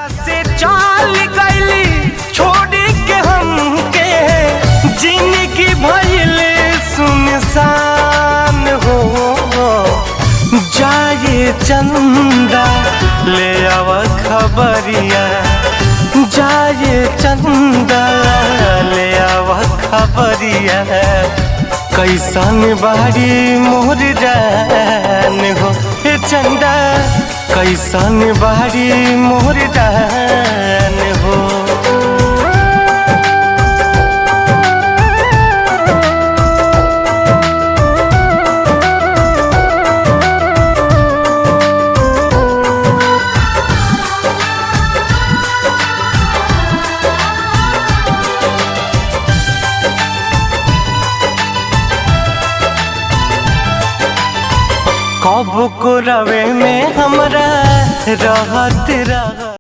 जहिया से चाल गईली छोड़ के हमके, जिंदगी भइल सुनसान हो। जाए चंदा ले आव खबरिया, जाए चंदा ले आव खबरिया, कैसन बारी मोर जान हो। हे चंदा कैसन बारी मोर जान हो। कब को रवे में हमरा रहत रह।